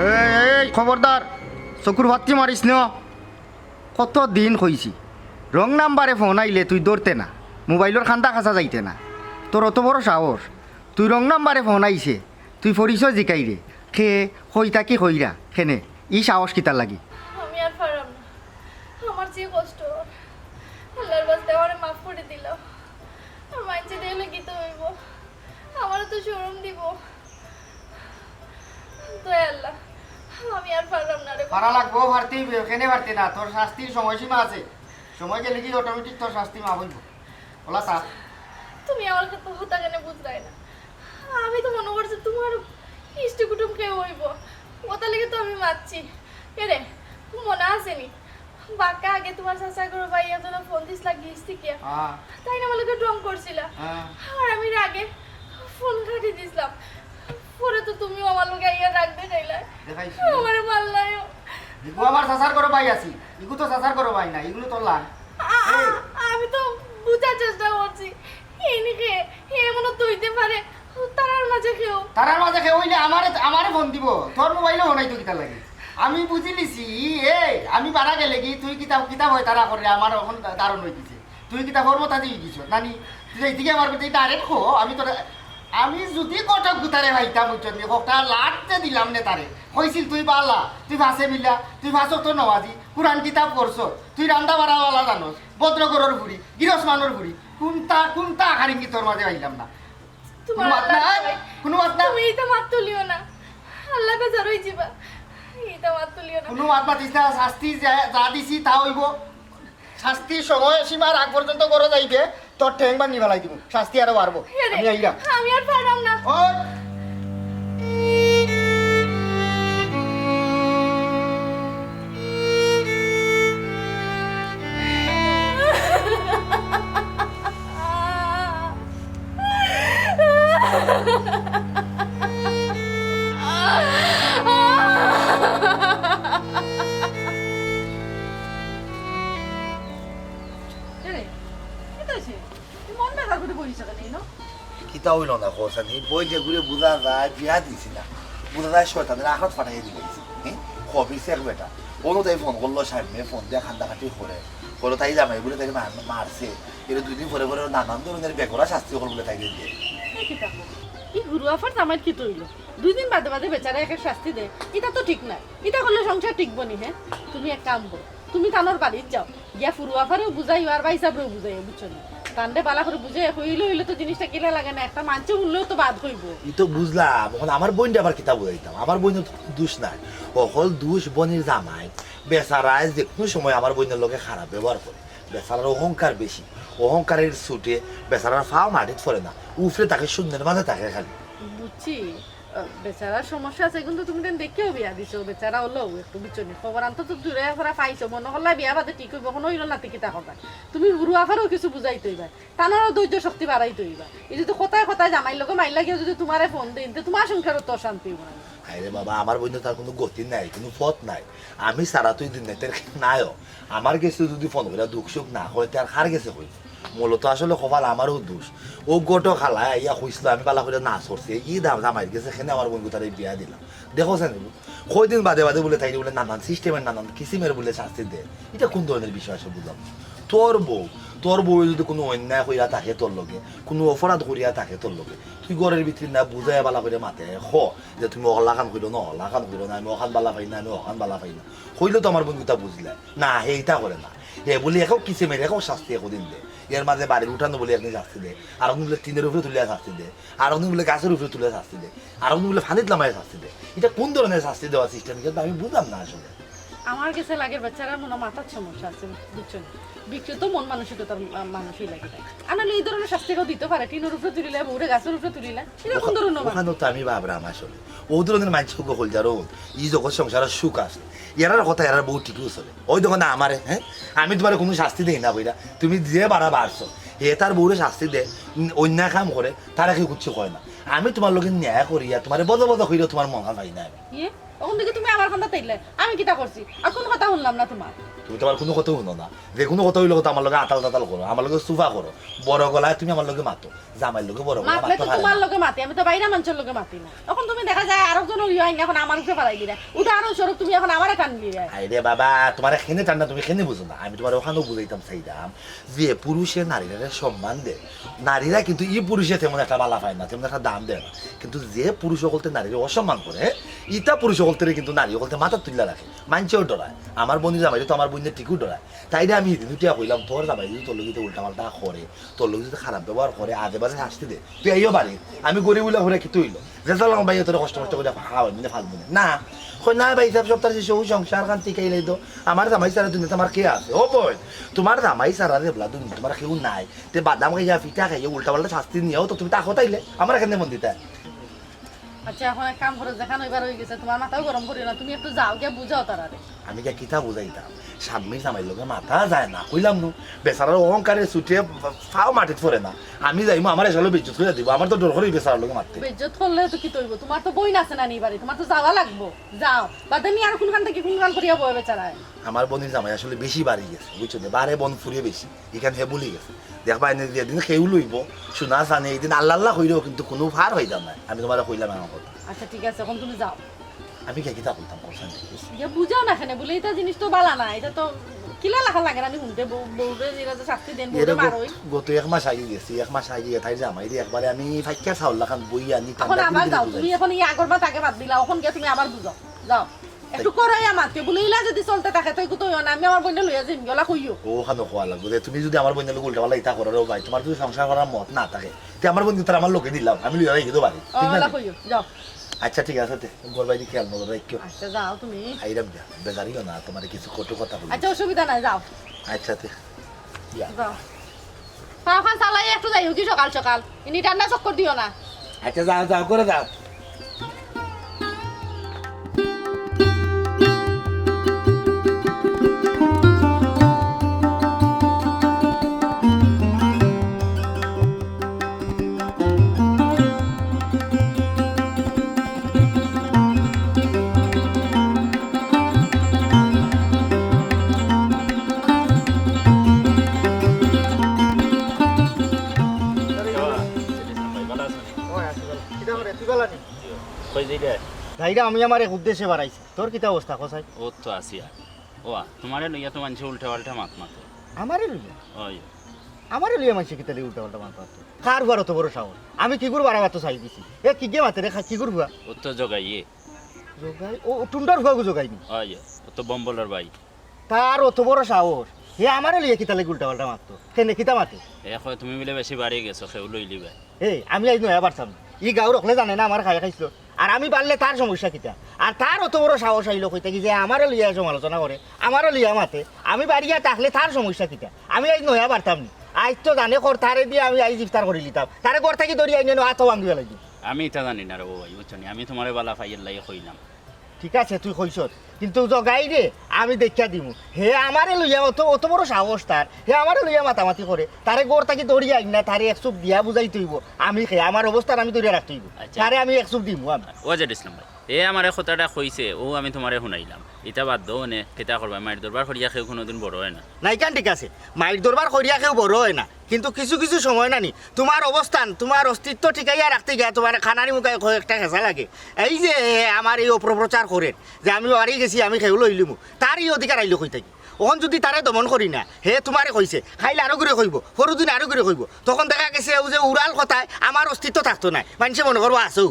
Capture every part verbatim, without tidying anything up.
এই, এই, খবরদার, চকুর বাত্তি মারিস না। কত দিন কইছি, রং নাম্বারে ফোন আইলে তুই ধরতে না, মোবাইলর কান্দা কাছা যাইতে না। তোর অত বড় সাহস, তুই রং নাম্বারে ফোন আইছে, তুই পরিচয় জিকাইরে, কে, কই থাকি কইরা, কেনে, ই সাহস কিতার লাগি? আমি আর পারলাম না, আমার যে কষ্ট, আল্লাহর ওয়াস্তে আমারে মাফ করি দিলাও। আর মাইনষে দেখলে কিতা অইবো? আমারে তো শরম দিবো। দয়া আল্লাহ, আমি আর পারলাম না রে। পারা লাগবো, পারতে অইবো, কেনে পারতে না? তোর শাস্তির সময়সীমা আছে, সময় গেলে কি অটোমেটিক তোর শাস্তি মাফ অইবো। ওলা তা। তুমি আমার কথা, কথা কেনে বুঝরায় না? আমি তো মনো করছি তুমার ইষ্ট কুটুম কেউ অইবো, ওটার লাগি তো আমি মাতছি। এরে, মনো আছে নি? বাক্কা আগে তুমার চাচার ঘরর ভাইয়ে তোরে ফোন দিছলা গিজ থাকিয়া। হ্যাঁ। তাইন আমার লগে ঢং করছিলা। হ্যাঁ। আর আমি রাগে ফোন কাটি দিছলাম। পরে তো তুমিও আমার লগে আইয়া রাগ দেখাইলা। দেখাইছি। আমারে মারলায়ও। ইগু আমার চাচার ঘরর ভাই আছি। ইগু তো চাচার ঘরর ভাই না, ইগু তো তোর লান। আ-, আ-, এই। আমি তো বুঝার চেষ্টা করছি। ইনি কে? এমনও তো অইতে পারে তারার মাঝে কেউ। তারার মাঝে কেউ অইলে আমারে, আমারে ফোন দিবো। তোর মোবাইলো ফোন আইতো কিতার লাগি? আমি বুঝিলিছি, এই, আমি বারা গেলেগি তুই কিতা, কিতা অয় তারা করলে আমার অখন ধারণ অইগেছে। তুই কিতা ফরমতা দি গেছস? নানি, তুই যাইতে গিয়া আমার বেটায় direct কো, আমি তোরে, আমি যুদি কটক গুতারে পাইতাম, বুঝছস নি, একটা লাত যে দিলাম নে তারে। কইছিল তুই বালা, তুই পাঁচে মিলা, তুই পাঁচ ওয়াক্ত নমাজি, কুরআন কিতাব পড়ছস, তুই রান্দা বাড়া বালা জানোস, ভদ্র ঘরর ফুড়ি, গিরস মানর ফুড়ি, কুনটা, কুনটা আখার ইঙ্গিত তোর মাঝে পাইলাম না। তুমার কুনু মাত আল্লাহ নাই? নাই। কুনু মাত নাই? তুমি ইতা মাত তুলিও না। আল্লাহ বেজার অইযিবা। ইতা মাত তুলিও না। কুনু মাত মাতিস না, শাস্তি যা, যা দিছি তা অইবো। শাস্তির সময় সীমার আগ পর্যন্ত ঘরো যাইবে, তোর ঠ্যাং ভাঙি ফালাই দিমু। শাস্তি আরো বাড়বো। এরে, আমি আইরাম। আমি আর পারলাম না। ওই। এরে, কিতা অইছে? তুই মন বেজার করি বইস কেনে, ইনো? কিতা অইলো না, কও চাইন? বইন যেগুরে বুঝা যায়, বিয়া দিছি না। বুঝা যায় শয়তানের আখড়াত ফাটাইয়া দিলাইছে। হুম? খবিস এক বেটা। অনো তাই ফোন করলো সামনে, ফোন দিয়া কান্দাকাটি করে। কইলো তাই জামাই বুলে তাইরে মার-, মারছে। এর দুই দিন পরে পরে নানান ধরনের বেকরা শাস্তি হল বুলে তাইরে দেয়। এ কিতা কও? ই হুরু আফার জামাইর কিতা অইলো? দুই দিন বাদে বাদে বেচারা একে শাস্তি দেয়। ইটা তো ঠিক নায়। ইটা করলে সংসার টিকবো নি, হে? তুমি এক কাম করো। তুমি তানর বাড়িত যাও। গিয়া ফুরু আফারেও বুঝাইও আর ভাইসাবরেও বুঝাইও, বুঝছো নি? তানরে বালা করি বুঝাইয়া কইলে অইলে তো জিনিসটা কিলা লাগে না, একটা মানষে হুনলেও তো বাদ কইবো। ই তো বুঝলাম, অখন আমার বইনরে আবার কিতা বুঝাইতাম? আমার বইনর তো কুনু দুষ নাই, হকল দুষ বইনর জামাই। বেচারায় যে কুনু সময় আমার বইনর লগে খারাপ ব্যবহার করে। বেচারার অহংকার বেশি, অহংকারের চোটে বেচারার পাও মাটিত পড়ে না, উপরে থাকে, শূন্যের মাঝে থাকে খালি। বুঝছি, আহ, বেচারার সমস্যা আছে, কিন্তু তুমি তান দেখিয়াউ বিয়া দিছো, বেচারা অইলেও একটু, বুঝছো নি? খবর আনতো তো দূরে পড়া পাইছো, মনো করলায় বিয়া বাদে ঠিক অইবো, অখন অইলো না তে কিতা করবায়? তুমি হুরু আফারেও কিছু বুঝাইতে অইবায়, তানরও ধৈর্য শক্তি বাড়াইতে অইবায়। ই যুদি কথায় কথায় জামাইর লগে মাইর লাগিয়া যুদি তুমারে ফোন দেইন, তে তুমার সংসারও তো অশান্তি অইবো না। আরে বাবা, আমার বইনর তো আর কুনু গতি নাই, কুনু পথ নাই। আমি ছাড়া তো ই দুনিয়াত আর কেউ নাইও। আমার গেছে যুদি ফোন করিয়া দুখ সুখ না কয়, তে আর কার গেছে কইবো? মূলত আসলে কপাল আমারও দুষ। অউ ঘটক হালায় আইয়া কইছিল, আমি বালা করিয়া না করছি, ই দাম জামাইর গেছে, কেনে আমার বইনগুতারে বিয়া দিলাম। দেখো চাইন, কয়দিন বাদে বাদে বুলে তাইরে বুলে নানান সিস্টেমের নানান কিসিমের বুলে শাস্তি দেয়। ইটা কুন ধরনের বিষয় আসে বুঝলাম না। তোর বউ, তোর বউ যুদি কুনু অন্যায় করিয়া থাকে তোর লগে, কুনু অপরাধ করিয়া থাকে তোর লগে, তুই ঘরর ভিতরে না বুঝাইয়া বালা করিয়া মাতে ক যে তুমি অলাখান কইরো না, অলাখান কইরো না, আমি অখান বালা পাই না, আমি অখান বালা পাই না। কইলে তো আমার বইনগুতা বুঝিলায়। না, হে ইতা করে না। হে বুলে একেউ কিসিমের, একেউ শাস্তি একদিন দেয়। এর মাঝে বাড়ির উঠানো বুলে একদিন শাস্তি দেয়, আরকদিন বুলে টিনের উপরে তুলিয়া শাস্তি দেয়, আরকদিন বুলে গাছর উপরে তুলিয়া শাস্তি দেয়, আরকদিন বুলে পানিত লামাইয়া শাস্তি দেয়। ইটা কুন ধরনের শাস্তি দেওয়ার সিস্টেম, ইটা তো আমি বুঝলাম না আসলে। আমার গেছে লাগের বেচারার মনো মাথাত সমস্যা আছে, বুঝছো নি? বিকৃত মন মানসিকতার মা-, মানুষই লাগে তাই। আর নাইলে ই ধরনের শাস্তি কেউ দিতো পারে? টিনের উপরে তুলিলা, বউরে গাছর উপরে তুলিলা, ইটা কুন ধরনের মানুষ? অখানউ তো আমি ভাবরাম আসলে। অউ ধরনের মানষর কইল যারো, ই জগৎ সংসারর সুখ আছে। এরার কথা এরার বউ ঠিকউ চলে। অউ দেখো না আমারে, হে? আমি তুমারে কুনু শাস্তি দেই না কইরা। তুমি যে বাড়া বাড়ছো, হে তার বউরে শাস্তি দেয়, উম, অন্যায় কাম করে, তারে কেউ কিচ্ছু কয় না। আমি তুমার লগে ন্যায় করিয়া, তুমারে বদ বদ কইরা তুমার মন খান পাই না আমি। ইয়ে, অখন দেখি তুমি আমার কান্দাত আইলায়, আমি কিতা করছি? আর কুনু কথা হুনলাম না তুমার। তুমি তো আমার কুনু কথা হুনো না, যে কুনু কথা অইলে তো আমার লগে আতাল তাতাল করো, আমার লগে সুফা করো, বড় গলায় তুমি আমার লগে মাতো, জামাইর লগে বড় গলায় মাতলে মাততে তো পারে তুমার না। লগে মাতি, আমি তো বাইরা মানষর লগে মাতি না। অখন তুমি দেখা যায় আরোকজনর ইয়া আইন অখন আমার উপরে ফালাই দিরা। উদাহরণস্বরূপ তুমি অখন আমারে টান দিরায়। আরে বাবা, তুমারে কেনে টান না, তুমি কেনে বুঝো না। আমি তুমারে অখানও বুঝাইতাম চাইরাম যে পুরুষে নারীরে সম্মান দেয়, নারীরা কিন্তু ই পুরুষে তেমন একটা বালা পায় না, তেমন একটা দাম দেয় না। কিন্তু যে পুরুষ অকলতে নারীরে অসম্মান করে, ইতা পুরুষ অকলতে কিন্তু নারী অকলতে মাথাত তুলিয়া রাখে, মানষেও ডরায়। আমার বইনর জামাইরে তো আমার বইনে ঠিকউ ডরায়। তাইরে আমি হিদিন উঠিয়া কইলাম, "তোর জামাই যদি তোর লগে উল্টা পাল্টা করে, তোর লগে যদি খারাপ ব্যবহার করে, আজে বাজে শাস্তি দে, তুই আইও বাড়ি।" আমি গরিব অইলাম, কিতা অইলো? যে চালাম ভাই তোরে কষ্ট মষ্ট করি খাওয়াই মিলে ফালমু না। না, কই, "না ভাই সাহেব, সপ্তাহ শেষে অউ সংসার খান টিকাই লই তো। আমার জামাই ছাড়া দুনিয়াত আমার কে আছে?" ও বইন, তুমার জামাই ছাড়া যেবলা দুনিয়াত তুমার কেউ নাই। তে বাদাম খাইয়া, পিঠা খাইয়া, উল্টা পাল্টা শাস্তি নিয়াও তো তুমি থাকো তাইলে। আমার কেনে মন দিতা? আচ্ছা, অখন এক কাম করো, যেখান অইবার অই গেছে, তুমার মাথাও গরম করিও না, তুমি একটু যাও গিয়া বুঝাও তারারে। আমি গিয়া কিতা বুঝাইতাম? স্বামীর জামাইর লগে মাতা যায় না, কইলাম নু, বেচারার অহংকারে ছুটে ফাও মাটিত পড়ে না। আমি যাইমু, আমারে শালা বেইজ্জত করিয়া দিবো, আমার তো ডর করে বেচারার লগে মাততে। বেইজ্জত করলে তো কিতা অইবো, তুমার তো বইন আছে না নি বাড়ি, তুমার তো যাওয়া লাগবো। যাও, বাদে নি আর কুনখান থাকি কুনখান করিয়া বয় বেচারায়। আমার বইনর জামাই আসলে বেশি বাড়ি গেছে, বুঝছো নি? বারে বইন ফুরিয়ে বেশি। ইখান হে ভুলি গেছে। দেখবা, এনে যেদিন কেউ লইবো, সোনা চানি, এইদিন আল্লাহ আল্লাহ কইরেও কিন্তু কুনু ফার অইতাম নায়। আমি তুমারে কইলাম আমার কথা। আচ্ছা, ঠিক আছে, অখন তুমি যাও। আমি গিয়া কিতা কইতাম, কও চাইন? ইয়া বুঝাও না কেনে, বুলে ইতা জিনিস তো বালা না, ইতা তো কিলা লাখান লাগে না, আমি হুনতে বউ, বউরে যেরা যে শাস্তি দেন, বউরে এরে গত, মারই। গত এক মাস আগে গেছি, এক মাস আগে তাইর জামাইরে একবারে আমি ফাইক্কা চাউল লাখান বইয়া আনি অখন ঠান্ডা আবার করে যাও, বুঝাইছি। তুমি অখন ই আগর মাত আগে বাদ দিলা, অখন গিয়া তুমি আবার বুঝাও, যাও। একটু করাইয়া মাতিও, বুলে ইলা যদি চলতে থাকে, তাই কুতো অইও না, আমি আমার বইনরে লইয়া যাইমু, অলা কইও। অখানও কওয়া লাগবো যে তুমি যদি আমার বইনর লগে উল্টা পাল্টা ইতা করো রে ভাই, তুমার যদি সংসার করার মত না থাকে, তে আমার বইনরে তার আমার লগে দিলাম, আমি লইয়া যাই কিন্তু বাড়ি, ও, ঠিক না অলা নি? কইও, যাও। আচ্ছা, ঠিক আছে, তে ঘর বাড়ি খেয়াল নজর রাখিও। আচ্ছা, যাও তুমি। আইরাম যা, বেজারিও না, তুমারে কিছু কটু কথা বলি। আচ্ছা, অসুবিধা নাই, যাও। আচ্ছা, তে ইয়া। যাও। পাওখান চালাই একটু যাইও কি সকাল সকাল। ইনি ঠান্ডা চক্কর দিও না। আচ্ছা, যাও, যাও, করে যাও। যাইরা, আমি আমার এক উদ্দেশ্যে বাড়াইছি। তোর কিতা অবস্থা, কসাই? ও তো আছি আর। ওয়া, তুমারে লইয়া তো মানষে উল্টা পাল্টা মাত মাতে। আমারে লইয়া? ওই। আমারে লইয়া মানষে কিতা লইয়া উল্টা পাল্টা মাত মাতে? কার ফুয়ার অত বড় সাহস? আমি কিগুর বাড়াবার তো চাই দিছি। এ কিগে মাতে রে, খা-, কিগুর ফুয়া? ও তো জগাইয়ে। জগাই? ও, ও টুন্ডার ফুয়াগু জগাই নি? ওই, ও তো বম্বলর ভাই। তার অত বড় সাহস, হে আমারে লইয়া কিতা লাগি উল্টা পাল্টা মাততো? কেনে কিতা মাতে? এ কয় তুমি বুলে বেশি বাড়ি গেছো, কেউ লইলিবা। এ, আমি আইজ নয়া বাড়তাম। ই গাঁওর অকলে জানে না আমার খাই খাইছিল। আর আমি বাড়লে তার সমস্যা কিতা? আর তার অত বড় সাহস আইলো কই থাকি যে আমারে লইয়া সমালোচনা করে, আমারে লইয়া মাতে। আমি বাড়িয়া থাকলে তার সমস্যা কিতা? আমি আইজ নয়া বাড়তাম নি। আইজ তো জানে কর তারে দিয়া আমি আইজ ইফতার করিলিতাম। তারে ঘর থাকি ধরি আইনে নো আতো ভাঙ্গি ফালাই দিম। আমি ইতা জানি না রে বাবা, বুঝছো নি? আমি তুমারে বালা পাইয়ার লাগি কইলাম। ঠিক আছে, তুই কইছস, কিন্তু জগাইরে আমি দেখিয়া দিমু। হে আমারে লইয়া অত, অত বড় সাহস তার, হে আমারে লইয়া মাতামাতি করে, তারে ঘর থাকি ধরিয়া আইন না, তারে এক চুপ দিয়া বুঝাইতে অইবো। আমি খে, আমার অবস্থান আমি ধরিয়া রাখতে অইবো। আচ্ছা। তারে আমি এক চুপ দিমু আমি। ওয়াজেদ ইসলাম ভাই, এ আমারে কথাটা কইছে, অউ আমি তুমারে হুনাইলাম। ইতা বাদ দেও নে, কিতা করবা? মাইর দরবার করিয়া কেউ কুনুদিন বড় অয় না। না, ইখান ঠিক আছে, মাইর দরবার করিয়া কেউ বড় অয় না, কিন্তু কিছু কিছু সময় নানি, তুমার অবস্থান, তুমার অস্তিত্ব টিকাইয়া রাখতে গিয়া তুমার কানারি মুখায় কয়েকটা খেসা লাগে। এই যে আমার এই অপপ্রচার করের, যে আমি বাড়ি গেছি, আমি কেউ লইলিমু, তার ই অধিকার আইলো কই থাকি? অখন যুদি তারে দমন করি না, হে তুমারে কইছে, কাইল আরোগুরে কইবো, পরদিন আরোগুরে কইবো, তখন দেখা গেছে অউ যে উড়াল কথায় আমার অস্তিত্ব থাকতো নায়, মানষে মনে করবো আছো।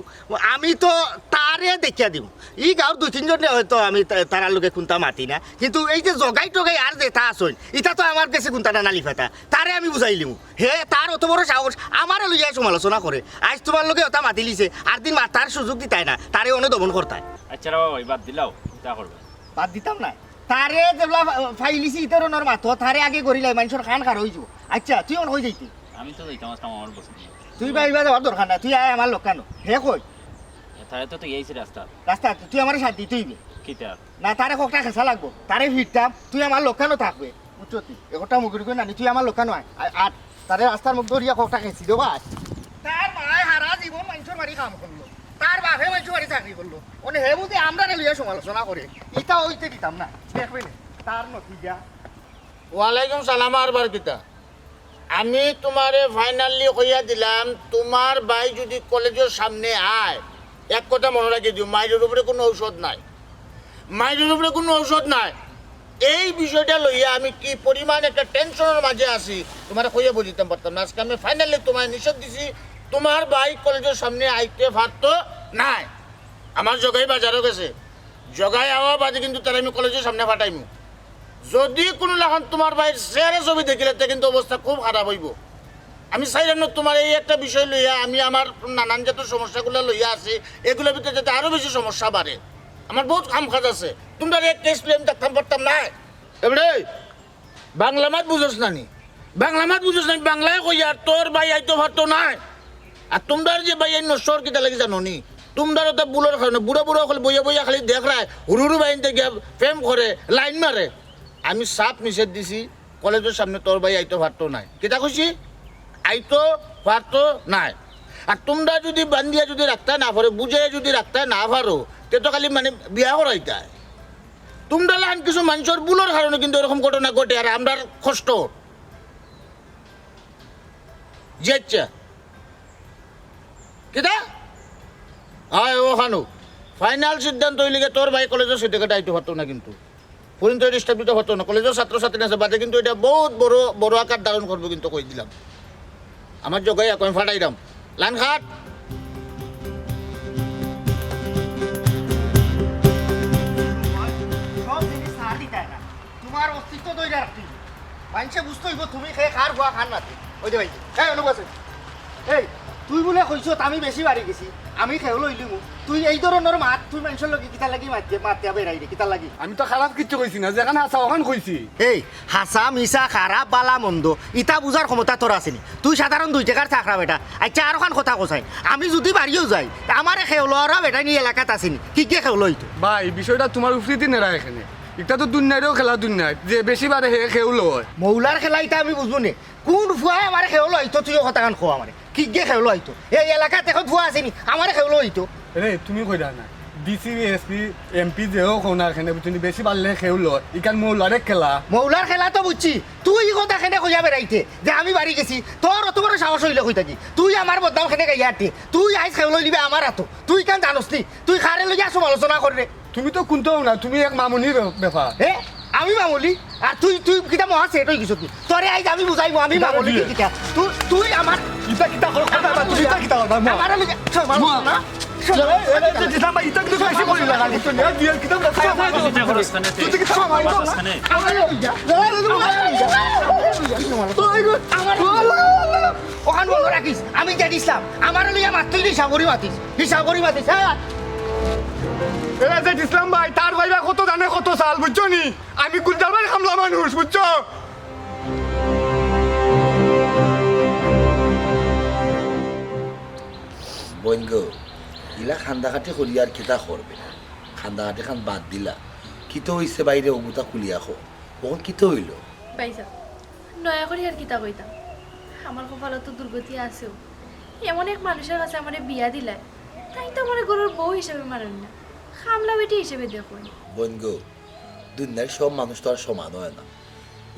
আমি তো তারে দেখিয়া দিমু। ই গাঁওর দুই তিনজনরে হয়তো আমি তা-, তারার লগে কুন্তা মাতি না, কিন্তু এই যে জগাই টগাই আর যেতা আছইন, ইতা তো আমার গেছে কুন্তা না নালি ফাতা, তারে আমি বুঝাইলিমু। হে, তার অত বড় সাহস, আমারে লইয়া সমালোচনা করে। আইজ তুমার লগে অতা মাতিলিছে, আর দিন মাতার সুযোগ দিতায় না, তারে অনো দমন করতায়। আচ্ছা রে বাবা, বাদ দিলাও, কিতা করবে? বাদ দিতাম না। তারে যেবলা ফা-, ফাইলিছি ইতরনর মাতো, তারে আগে গড়িলাই, মানষর কান খার অইযিবো। আচ্ছা, তুই অন কই যাইতি? আমি তো যাইতাম, আজকে আমার বসে। তুই বাইবা যাওয়ার দরকার নাই, তুই আয় আমার লগে নু। হে কই? তারে তো তুই আইছি রাস্তা। রাস্তা, তুই আমারে সাথ দিতে অইবে। কিতা? না, তারে কয়েকটা খেসা লাগবো, তারে ফিরতাম, তুই আমার লগে নু থাকবে। বুঝছো তুই? একটা মুগুরি কই নানি, তুই আমার লগে নু আয়। আ-, আর তারে রাস্তার মুখ ধরিয়া কয়েকটা খেসি দেবা। তার মায় হারা জীবন মানষর বাড়ি কাম করলো, তার বাপে মানষর বাড়ি চাকরি করলো, অনে হে বুঝে আমরারে লইয়া সমালোচনা করে, ইতা অইতে দিতাম না। দেখবে নে। তার নতিজা। ওয়ালাইকুম সালাম, আরবার কিতা? আমি তুমারে finally কইয়া দিলাম, তুমার ভাই যুদি কলেজর সামনে আয়, এক কথা মনো রাখি দিও, মাইরর উপরে কুনু ঔষধ নাই, মাইরর উপরে কুনু ঔষধ নাই। এই বিষয়টা লইয়া আমি কি পরিমাণ একটা tension-র মাঝে আছি, তুমারে কইয়া বুঝাইতাম পারতাম না। আজকে আমি finally তুমারে নিষেধ দিছি, তুমার ভাই কলেজর সামনে আইতে পারতো নায়। আমার জগাই বাজারো গেছে, জগাই আওয়া বাদে কিন্তু তারে আমি কলেজর সামনে পাঠাইমু। যুদি কুনু লাখান তুমার ভাইর চেহারা ছবি দেখিলে, তে কিন্তু অবস্থা খুব খারাপ অইবো। আমি চাইরাম না তুমার এই একটা বিষয় লইয়া, আমি আমার নানান জাতর সমস্যাগুলা লইয়া আছি, এগুলার ভিতরে যাতে আরো বেশি সমস্যা বাড়ে। আমার বউত কাম কাজ আছে, তুমরার এক case লইয়া আমি থাকতাম পারতাম নায়। এবারে বাংলা মাত বুঝোস না নি? বাংলা মাত বুঝোস না নি? বাংলায় কইয়ার, তোর ভাই আইতো পারতো নায়। আর তুমরার যে ভাই এই নষ্টর কিতা লাগি জানো নি? তুমরার ওটা ভুলর কারণে বুড়া বুড়া অকল বইয়া বইয়া খালি দেখরায়, হুরু হুরু বাইনতে গিয়া প্রেম করে, লাইন মারে। আমি সাফ নিষেধ দিছি, কলেজর সামনে তোর ভাই আইতো পারতো নায়। কিতা কইছি? আইতো পারতো নায়। আর তুমরা যুদি বান্ধিয়া যুদি রাখতা না পারো, বুঝাইয়া যুদি রাখতা না পারো, তে তো খালি মানে বিয়া করাইতায়। তুমরা লাখান কিছু মানষর ভুলর কারণে কিন্তু এরকম ঘটনা ঘটে, আর আমরার কষ্ট। জি আচ্ছা। কিতা? আয় ও খানু, final সিদ্ধান্ত অইলিগে তোর ভাই কলেজর certificate আইতো পারতো না কিন্তু। পর্যন্ত এটা step দিতে পারতো না। কলেজর ছাত্রছাত্রী আছে বাদে কিন্তু এটা বউত বড়, বড় আকার ধারণ করবো কিন্তু কই দিলাম। আমার জগাই এখন ফাটাইলাম। Line cut. সব জিনিস ছাড় দিতায় না। তুমার অস্তিত্ব ধইরা রাখতে অইবো। মানষে বুঝতে অইবো তুমি কে, কার ফুয়া, কার নাতি। ওই যে ভাই, এই অনুপ আছে। এই, তুই বুলে কইছস আমি বেশি বাড়ি গেছি, আমি খেউলো অইলিমু। তুই এই ধরনর মাত, তুই মানষর লগে কিতার লাগি মাতিয়া, মাতিয়া বেড়াইরে, কিতার লাগি? আমি তো খারাপ কিচ্ছু কইছি না, যেখান হাছা ওখান কইছি। এই, হাছা, মিছা, খারাপ, বালা, মন্দ, ইতা বুঝার ক্ষমতা তোর আছে নি? তুই সাধারণ দুই টেকার চাকরা বেটা। আচ্ছা, আর ওখান কথা কছাই, আমি যুদি বাড়িও যাই, আমারে খেউলো ওরা বেটাইন ই এলাকাত আছে নি? কিগে খেউলো অইতো? ভাই, বিষয়টা তুমার উপরেদি নেরা এখানে। ইটা তো দুনিয়ারও খেলা দুনিয়ার, যে বেশি বাড়ে হে খেউলো অয়। মৌলার খেলা ইতা আমি বুঝবো নে। কুন ফুয়ায় আমারে খেউলো অইতো, তুইও কথাখান ক আমারে। কিগে খেউলো অইতো? এই এলাকাত এখন ফুয়া আছে নি? আমারে খেউলো অইতো। রে, তুমি কইরা না। ডিসি, এসপি, এমপি যেও কও না কেনে, বুঝছো নি? বেশি বাড়লে খেউলো অয়। ইখান মৌলার এক খেলা। মৌলার খেলা তো বুঝছি। তুই ই কথা কেনে কইয়া বেড়াইতে যে আমি বাড়ি গেছি? তোর অত বড় সাহস অইলে কই থাকি? তুই আমার বদনাম কেনে গাইয়া আটে? তুই আইজ খেউলো অইলিবে আমার আতো। তুই ইখান জানোস নি? তুই কারে লইয়া সমালোচনা কররে? তুমি তো কুন্তাও না, তুমি এক মামুনির ব্যাপার। এ? আমি মামুলি? আর তুই, তুই কিতা মহা সেট অই গেছত নি? তোরে আইজ আমি বুঝাইমু, আমি মামুলি কি কিতা? তুই, তুই আমার ইতা কিতা করো? কথা না, তুমি ইতা কিতা করো? মা। আমার লগে সমালোচনা? এ, এ, এ, দিতাম ভাই, ইতা কিন্তু বেশি বলি লাগা, বুঝছো নি? এ, দিয়ে কিতা বলে? তুই তো কিতা মামা, আমার লগে। আমার লগে। ওখান মনে রাখিস, আমি জেড ইসলাম, আমার লইয়া মাতিস, হিসাব করি মাতিস, হিসাব করি মাতিস, হ্যাঁ? এরা জেড ইসলাম ভাই, তার ভাইবা কত জানে কত চাল, বুঝছো নি? আমি গুলজার ভাই হামলা মানুষ, বুঝছো? বইন গো, ইলা কান্দাকাটি করি আর কিতা করবে? কান্দাকাটি খান বাদ দিলা। কিতা অইছে বাইরে অগুতা খুলিয়া কও। অখন কিতা অইলো? ভাইসাব, নয়া করি আর কিতা কইতাম? আমার কপালো তো দুর্গতি আছেউ। এমন এক মানুষর কাছে আমারে বিয়া দিলায়, তাইন তো আমারে ঘরর বউ হিসাবে মানইন না, কামলা বেটি হিসাবে দেখইন। বইন গো, দুনিয়ার সব মানুষ তো আর সমান অয় না।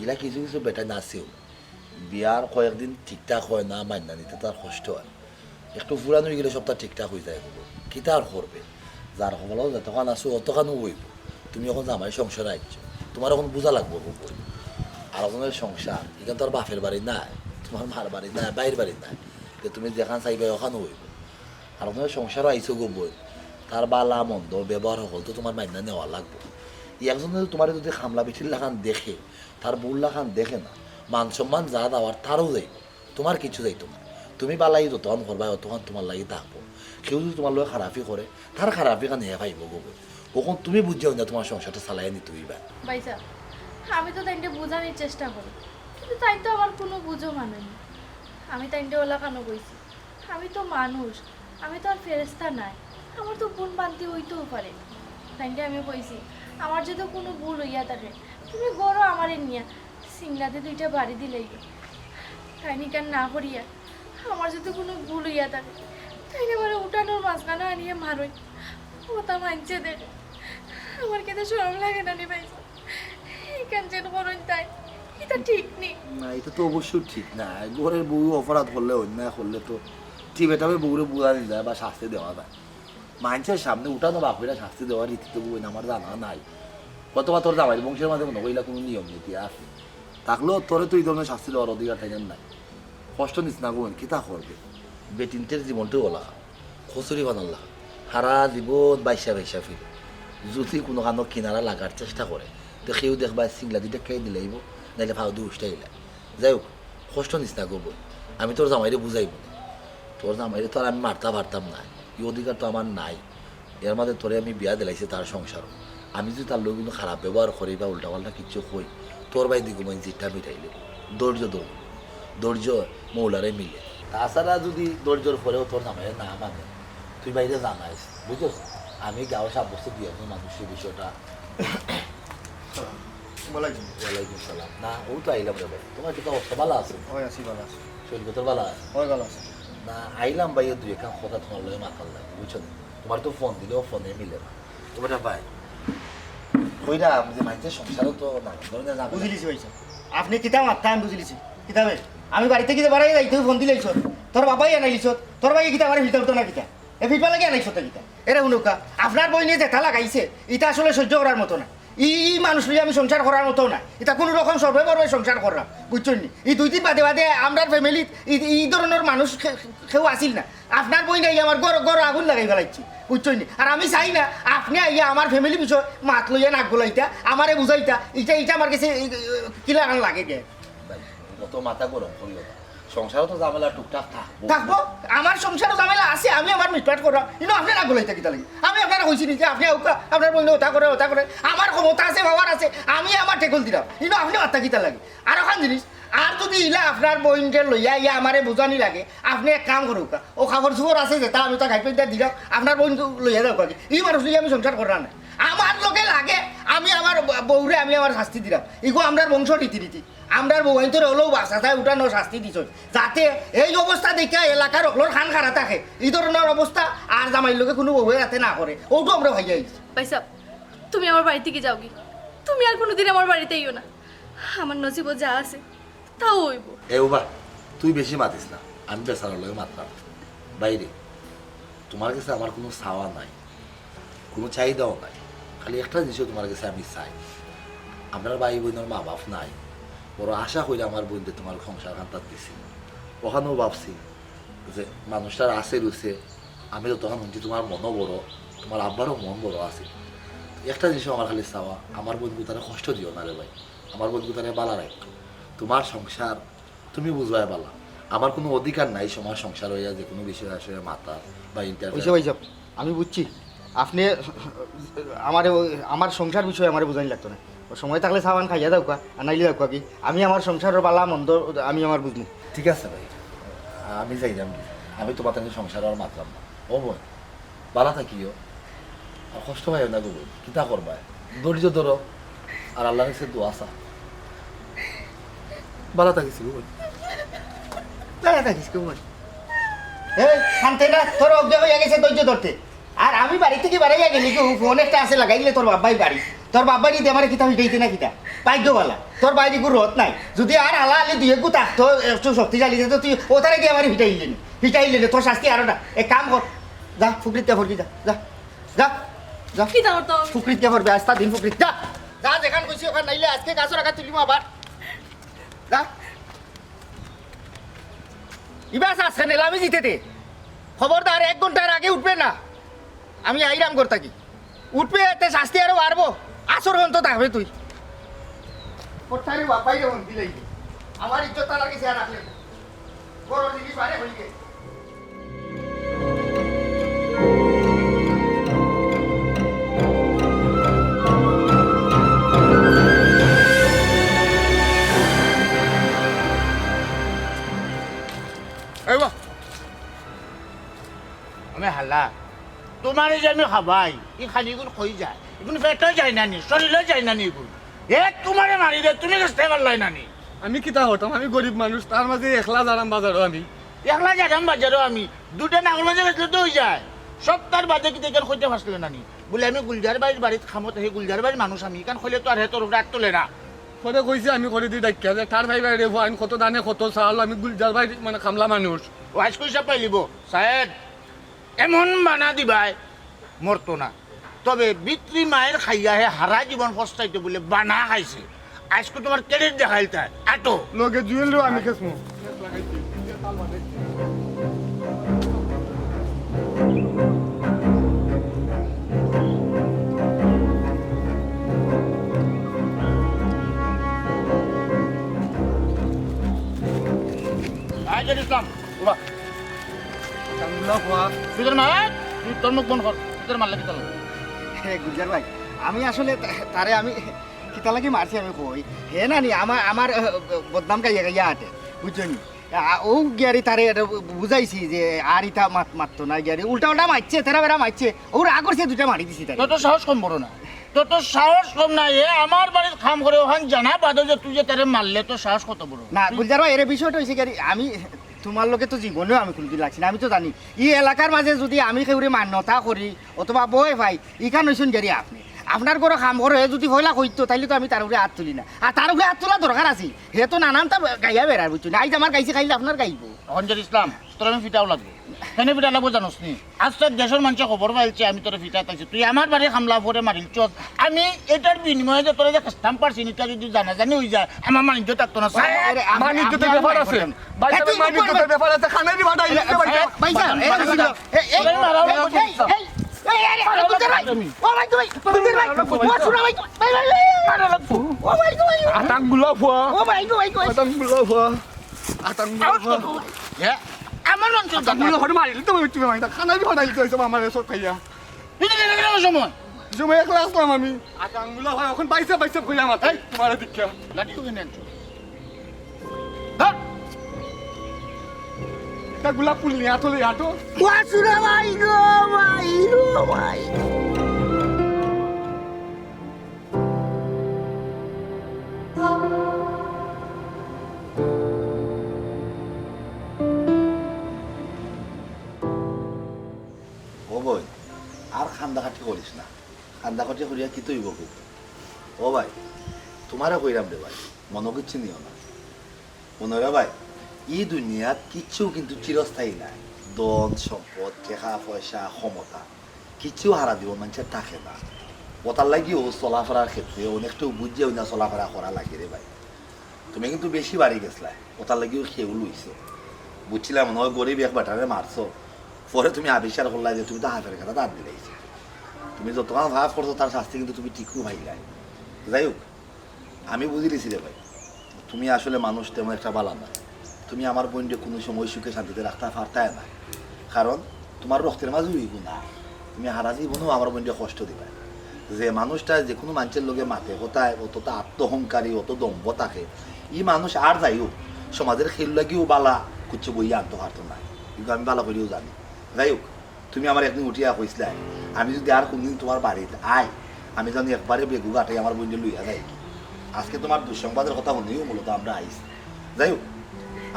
ইলা কিছু কিছু বেটাইন আছেউ, বিয়ার কয়েকদিন ঠিকঠাক অয় না, মাইনা নিতে তার কষ্ট অয়। একটু পুরান অইগেলে সবতা ঠিকঠাক অইযায় গো। কিতা আর করবে? যার কপালো যতখান আছে অতখানউ অইবো। তুমি অখন জামাই সংসারো আইছো, তুমার অখন বুঝা লাগবো গো বইন। আরকজনর সংসার, ইখান তো আর বাপের বাড়ি নায়, তুমার মার বাড়ি নায়, ভাইর বাড়ি নায়, যে তুমি যেখান চাইবায় অখানউ অইবো। আরকজনর সংসারো আইছো গো বইন, তার বালা মন্দ ব্যবহার হকল তো তুমার মাইনা নেওয়া লাগবো। ই একজনে তুমারে যুদি কামলা বেটির লাখান দেখে, তার বউর লাখান দেখে না, মান সম্মান যা যাওয়ার তারও যাইবো। তুমার কিচ্ছু যাইতো না। তুমি বালাই যতখান করবায়, অতখান তুমার লাগি থাকবো। কেউ যুদি তুমার লগে খারাপি করে, তার খারাপি খান হে পাইবো গো বইন। অখন তুমি বুঝিয়া অইয়া তুমার সংসারটা চালাইয়া নিতে অইবা। ভাইসাব, আমি তো তাইনরে বুঝানির চেষ্টা করি, কিন্তু তাইন তো আমার কুনু বুঝও মানইন না। আমি তাইনরে অলা কেনে কইছি? আমি তো মানুষ, আমি তো আর ফেরেশতা নায়, আমার তো ভুল ভ্রান্তি অইতেও পারে। তাইনরে আমি কইছি, আমার যুদি কুনু ভুল অইয়া থাকে, তুমি ঘরো আমারে নিয়া সিংলাতে দুইটা বাড়ি দিলাইবে। তাইন ইখান না করিয়া, আমার যুদি কুনু ভুল অইয়া থাকে, তাইন আমারে উঠানর মাঝখানো আনিয়া মারইন। অতা মানষে দেখে, আমার কিতা শরম লাগে না নি ভাইসাব? কেন যেন করইন তাই, ইটা ঠিক নি। না, ইটা তো অবশ্যই ঠিক না। ঘরর বউ অপরাধ করলে, অন্যায় করলে তো টিপে টাপে বউরে বুঝানি যায় বা শাস্তি দেওয়া যায়। মাইনষর সামনে উঠানো বাপরে শাস্তি দেওয়ার রীতি তো বউন আমার জানা নাই। অথবা তোর জামাইর বংশর মাঝে মনে করি ইলা কুনু নিয়ম নীতি আছে। থাকলেও তোরে তো ই ধরনের শাস্তি দেওয়ার অধিকার তাইন নাই। কষ্ট নিস না বউন, কিতা করবে? বেটিন্তর জীবনটাউ অলা, কচুরি পানার লাখান। হারা জীবন বাইশা বাইশা ফিরে। যদি কুনু কানো কিনারা লাগার চেষ্টা করে, তে কেউ দেখবায় সিংলা দি টেক্কাই দিলাইবো, নাইলে ফাও দি উষ্টাইলা। যাই হোক, কষ্ট নিস না গো বউন, আমি তোর জামাইরে বুঝাইমু নে। তোর জামাইরে তো আর আমি মারতা পারতাম না, ই অধিকার তো আমার নাই। এর মাঝে তোরে আমি বিয়া দিলাইছি তার সংসারো। আমি যদি তার লগে কুনু খারাপ ব্যবহার করি বা উল্টাপাল্টা কিচ্ছু কই, তোর বায়দি কুমাইন জিতটা মিটাইলে। ধৈর্য ধর, ধৈর্য মৌলারে মিলে। তাছাড়া যদি ধৈর্যর পরেও তোর জামাইয়ে না মানে, তুই বাইরে জানাইস, বুঝছস? আমি গাঁও সাব্যস্ত দিয়া দিমু মানুষর বিষয়টা। সালাম। ওয়ালাইকুম। ওয়ালাইকুম সালাম। না, অউ তো আইলাম রে ভাই। তুমার কিতা অবস্থা, ভালা আছো? অয় আছি, ভালা আছি। শরীর কত ভালা আছে? অয় ভালা আছে। না, আইলাম ভাই, দুই একখান কথা তুমার লগে মাতার লাগি, বুঝছো নি? তুমার তো ফোন দিলেও ফোনে মিলে না। তো বেটা ভাই, কইরাম যে মাইনষর সংসারো তো নানান ধরনের ঝামেলা। বুঝিলিছি ভাইসাব। আপনে কিতা মাতরা আমি বুঝিলিছি। কিতা বে? আমি বাড়ি থাকি যে বারাই যাইতে ফোন দিলাইছত। তোর বাবাই আনাইলিছত। তোর বাবাই কিতা আমারে ফিরতে হতো না কিতা? এ ফিরবার লাগি আনাইছত না কিতা? এরে হুনউক্কা, আপনার বইনে যেতা লাগাইছে, ইতা আসলে সহ্য করার মতো না। ই, ই মানুষ লইয়া আমি সংসার করার মতো না। ইতা কুনু রকম সর্বে মর্বে সংসার কররাম, বুঝছইন নি? ই দুই দিন বাদে বাদে আমরার ফ্যামিলিত ই, ই ধরনর মানুষ কে-, কেউ আছিল না। আপনার বইনে আইয়া আমার ঘরো, ঘরো আগুন লাগাই ফালাইছে, বুঝছইন নি? আর আমি চাই না আপনে আইয়া আমার ফ্যামিলি বিষয়ে মাত লইয়া নাক গলাইতা, আমারে বুঝাইতা, ইটা, ইটা আমার গেছে, ই, ই, কিলাখান লাগে গে। ভাই, অত মাথা গরম করিও না। সংসারো তো ঝামেলা টুকটাক থাকবো। থাকবো? আমার সংসারো ঝামেলা আছে, আমি আমার মিটমাট কররাম। ইনো আপনে নাক গলাইতা কিতা লাগি? আমি আপনারে কইছি নি যে আপনে আউক্কা, আপনার বইনে অতা করে, অতা করে। আমার ক্ষমতা আছে, power আছে, আমি আমার tackle দিরাম। ইনো আপনে মাতরা কিতা লাগি? আর অখান জিনিস, আর যদি ইলা আপনার বইনরে লইয়া ইয়া আমারে বুঝানি লাগে, আপনে এক কাম করউক্কা, অউ কাপড় চোপড় আছে যেতা আমি তো খাইপেইন্টা দিরাম, আপনার বইন তো লইয়া যাউক্কা। ই মানুষ লইয়া আমি সংসার কররাম না। আমার লগে লাগে, আমি আমার ব-, বউরে আমি আমার শাস্তি দিরাম। ইগু আমরার বংশ রীতিনীতি। আমরার বউয়াইন্তরে অলাউ বাচ্চা চাই উঠানো শাস্তি দিছইন। যাতে এই অবস্থা দেখিয়া এলাকার অকলর কান খাড়া থাকে। ই ধরনর অবস্থা আর জামাইর লগে কুনু বউয়ে যাতে না করে। অউটাউ আমরা ভাইয়া আইছি। ভাইসাব, তুমি আমার বাড়ি থাকি যাওগি। তুমি আর কুনুদিন আমার বাড়িত আইও না। আমার নসিবো যা আছে, তাউ অইবো। এ উবা, তুই বেশি মাতিস না, আমি বেচারার লগে মাতরাম। ভাইরে, তুমার গেছে আমার কুনু চাওয়া নাই, কুনু চাহিদাও নাই, খালি একটা জিনিসও তুমার গেছে আমি চাই। আমরার ভাই বইনর মা বাপ নাই, বড় আশা করিয়া আমার বইনরে তুমার সংসারখানতাত দিছি, অখানও ভাবছি যে মানুষটার আছে রুচে, আমি যতখান হুনছি তুমার মনও বড়, তুমার আব্বারও মন বড় আছে। একটা জিনিসও আমার খালি চাওয়া, আমার বইনগুতারে কষ্ট দিও না রে ভাই, আমার বইনগুতারে ভালা রাখো। তুমার সংসার, তুমি বুঝবায় ভালা। আমার কুনু অধিকার নাই তুমার সংসার অইয়া যে কুনু বিষয়ে আসলে মাতার বা interfere। অইছে ভাইসাব, আমি বুঝছি। আপনে আমারে, আমার সংসার বিষয়ে আমারে বুঝানি লাগতো না। সময় থাকলে চা পান খাইয়া যাউক্কা, আর নাইলে যাউক্কা কি। আমি আমার সংসারর ভালা মন্দ আমি আমার বুঝমু। ঠিক আছে ভাই, আমি যাইরাম। আমি তুমার তাইন সংসারো আর মাতরাম না। ও বইন, ভালা থাকিও। আর কষ্ট পাইও না গো বইন, কিতা করবায়? ধৈর্য ধরো, আর আল্লার কাছে দোয়া চাও। ভালা থাকিস গো বইন। ভালা থাকিস গো বইন। এই, শান্তি না, তোর অভ্যাস অইয়া গেছে ধৈর্য ধরতে। আর আমি বাড়ি থাকি বারাইয়া গেলে কি, ফোন একটা আছে লাগাইলে তোর বাবাই বাড়ি। তোর বাবাই যদি আমারে কিতা হইতে না কিতা? ভাগ্য ভালা। তোর বাইরে গু রথ নাই। যদি আর হালা হালি দুই এগু থাকতো, একটু শক্তিশালী থাকতো, তুই অতারে দিয়া আমারে ফিটাইলে নি। ফিটাইলে নি, তোর শাস্তি আরো না। এক কাম কর। যা, ফুকরিত গিয়া পড়বি, যা, যা। যা, যা। কিতা করতাম আমি? ফুকরিত গিয়া পড়বি, আস্তা দিন ফুকরিত। যা, যা, যেখান কইছি অখান, নাইলে আজকে গাছর আগাত তুলিমু আবার। যা। ইবা আছে নে, লামি জিতে দে। খবরদার, এক ঘন্টার আগে উঠবে না। আমি আইরাম ঘর থাকি। উঠবে, এতে শাস্তি আরো বাড়বো। আসর পর্যন্ত থাকবে তুই। কোথায় রে বাপাই রে মন দিলাই? আমার ইজ্জত তারা গেছে আর রাখলে। বড় জিনিস বারে হইবে। এই বা, আমি হালা, তুমারে যে আমি খাবাই, ই খানিগুন কই যায়? ইগুন পেটো যায় না নি, শরীলো যায় না নি ইগুন? এ তুমারে মারি দে, তুমি বুঝতে পারলাই না নি? আমি কিতা করতাম? আমি গরিব মানুষ, তার মাঝে একলা যারাম বাজারো আমি। একলা যারাম বাজারো আমি, দুইটা নাঙল মাঝে গেছলে তো অই যায়। সপ্তাহর বাদে কিতা ইখান কইতে পারছিলে না নি? বুলে আমি গুলজার ভাইর বাড়িত কামো থাকি, গুলজার ভাইর মানুষ আমি, ইখান কইলে তো আর হে তোর উপরে আত তুলে না। পরে কইছি আমি করি দি ডাকিয়া যে, "ঠার ভাই ভাই রে, ফুয়াইন কত দানে কত চাউল, আমি গুলজার ভাই মানে কামলা মানুষ।" ও আইজকু হিসাব পাইলিবো, সায়েদ। এমন বানা দিবায়, মরতো না। তবে বিতরি মায়ের খাইয়া হে হারা জীবন পস্তাইতো বুলে বানা খাইছে। আইজকু তুমার credit দেখাইল তাই। আটো। লগে জুয়েলরেও আমি খেসমু। আয়, জেড ইসলাম, উবা। আতাঙ্গুলা ফুয়া। ভিতরে মার, তুই তোর মুখ বন্ধ কর। ভিতরে মারলে কিতা লাগে? হে গুলজার ভাই, আমি আসলে তা-, তারে আমি কিতা লাগি মারছি আমি কই। হে না নি, আমার, আমার, আহ, বদনাম গাইয়া গাইয়া আটে, বুঝছো নি? আ, ও গিয়ারি তারে এটা বু-, বুঝাইছি যে আর ইতা মাত-, মাততো না গিয়ারি। উল্টা উল্টা মারছে, তেরা বেরা মারছে। ও রাগ করছে, দুইটা মারি দিছি তারে। তোর তো সাহস কম বড় না। তোর তো সাহস কম না। এ আমার বাড়িত কাম করে, ওখান জানা বাদে যে তুই যে তারে মারলে, তোর সাহস কত বড়? না, তুই গুলজার ভাই, এর বিষয়টা হইছে গিয়ারি, আমি তুমার লগে তো জীবনেও আমি কুনুদিন লাগছি না, আমি তো জানি। ই এলাকার মাঝে যদি আমি কেউরে মান্যতা করি অথবা বয় পাই, ইখান হইছইন গিয়ারি আপনে। আপনার ঘরো কাম করে, হে যদি পয়লা কইতো, তাইলে তো আমি তার উপরে আত তুলি না। আর তার উপরে আত তোলা দরকার আছে। হে তো নানানতা গাইয়া বেড়ার, বুঝছো নি? আইজ আমার গাইছে, কাইল আপনার গাইবো। অখন জেড ইসলাম, তোর আমি ফিটাও লাগবো। কেনে ফিটা লাগবো জানোস নি? আজ তোর দেশর মানষে খবর পাইলছে আমি তোরে ফিটাত আইছি। তুই আমার বাড়ির কামলা ফুয়ারে মারিলছস। আমি এটার বিনিময়ে যে তোরে যে খেস্তাম পারছি, ইটা যদি জানাজানি হই যায়, আমার মান ইজ্জত থাকতো না। আরে, আরে, মান ইজ্জতর ব্যাপার আছে। ভাই সাহেব, মান ইজ্জতর ব্যাপার আছে। খানারি ভাটা ইজ্জত ভাই সাহেব। ভাই সাহেব, এই, এই, এই, এই, এই, এই, এই, এই, আরে, আরে, আরে, আরে, ও ভাই, ও ভাই, ও ভাই, ও ভাই, ও ভাই, ও ভাই, ও ভাই, ও ভাই। আতাঙ্গুলা ফুয়া। ও ভাই, ও ভাই, ও ভাই। আতাঙ্গুলা ফুয়া। আতাঙ্গুলা ফুয়া। এ, আমার মান ইজ্জত আতাঙ্গুলা ফুয়া মারিলে তো তুমি, তুমি মারিতা। খানারি ভাটা ইজ্জত হইছে আমার সব খাইয়া। এই যে, এই যে, এই যে, সময়। জমে একলা আসলাম আমি। আতাঙ্গুলা ফুয়া, অখন বাইসা, বাইসা কইয়া মাতে। এই। তোমারে দেখিয়া। লাঠি তো কিনে আনছো। হ্যাঁ? একটা গোলাপ ফুল নিয়ে আতো, আতো। ওয়াসুরা ভাই গো, ভাই গো, ভাই। ও বইন, আর কান্দাকাটি করিস না। কান্দাকাটি করিয়া কিতা অইবো গো? ও ভাই, তুমারে কইরাম রে ভাই, মনো কিচ্ছু নিও না। মনো রে ভাই, ই দুনিয়াত কিচ্ছু কিন্তু চিরস্থায়ী নায়। ধন, সম্পদ, টেকা, পয়সা, ক্ষমতা, কিচ্ছু হারা জীবন মানষর থাকে না। অতার লাগিও চলাফেরার ক্ষেত্রে অনেকটাউ বুঝিয়া অইয়া চলাফেরা করা লাগে রে ভাই। তুমি কিন্তু বেশি বাড়ি গেছলায়, অতার লাগিও খেউল অইছে। বুঝছিলাম মনো অয় গরিব এক বেটারে মারছো, পরে তুমি আবিষ্কার করলায় যে তুমি তো হাফের খেতা তার দিলাইছো। তুমি যতখান পাপ করছো তার শাস্তি কিন্তু তুমি ঠিকউ পাইলায়। যাই হোক, আমি বুঝিলিছি রে ভাই, তুমি আসলে মানুষ তেমন একটা বালা নায়। তুমি আমার বইনরে কুনু সময় সুখে শান্তিতে রাখতা পারতায় নায়, কারণ তুমার রক্তর মাঝে অউ গুণ নাই। তুমি হারা জীবনও আমার বইনরে কষ্ট দিবায়। যে মানুষটা যেকুনু মানষর লগে মাতে কথায় অতটা আত্মহংকারী, অত দম্ভ থাকে, ই মানুষ আর যাই হোক, সমাজর খেউল লাগিও বালা কুচ্ছু বইয়া আনতো পারতো নায়, ইগু আমি বালা করিও জানি। যাই হোক, তুমি আমারে একদিন উঠিয়া কইছলায়, আমি যুদি আর কুনুদিন তুমার বাড়িত আই, আমি জানি একবারে বেগু গাটাই আমার বইনরে লইয়া যাই। আজকে তুমার দুঃসংবাদর কথা হুনিয়াউ মূলত আমরা আইছি। যাই হোক,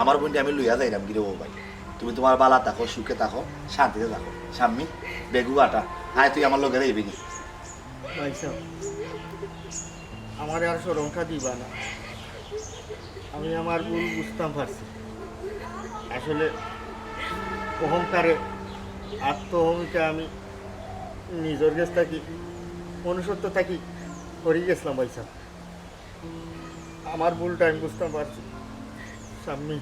আমার বইনরে আমি লইয়া যাইরাম গিরে ও ভাই। তুমি তুমার বালা থাকো, সুখে থাকো, শান্তিতে থাকো। শাম্মী, বেগু গাটা, আয় তুই আমার লগে যাইবি নি? ভাইসাব, আমারে আর শরমটা দিবা না। আমি আমার ভুল বুঝতাম পারছি। আসলে অহংকারে, আত্মহমিকা আমি নিজর গেছ থাকি, মনুষ্যত্ব থাকি হরি গেছলাম ভাইসাব। আমার ভুলটা আমি বুঝতাম পারছি। শাম্মী,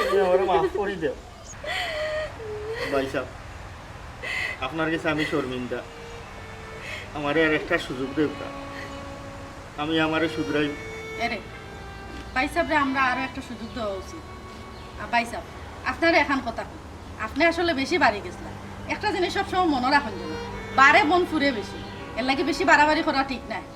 তুমি আমারে মাফ করি দেও। ভাইসাব, আপনার গেছে আমি শর্মিন্দা। আমারে আর একটা সুযোগ দেউক্কা। আমি আমারে শুধরাই। এরে, ভাইসাবরে আমরা আরো একটা সুযোগ দেওয়া উচিত। আর ভাইসাব, আপনারে একখান কথা কই, আপনে আসলে বেশি বাড়ি গেছলা। একটা জিনিস সবসময় মনো রাখইন যেন, বাড়ে বন ফুরে বেশি, এরলাগি বেশি বাড়াবাড়ি করা ঠিক নায়।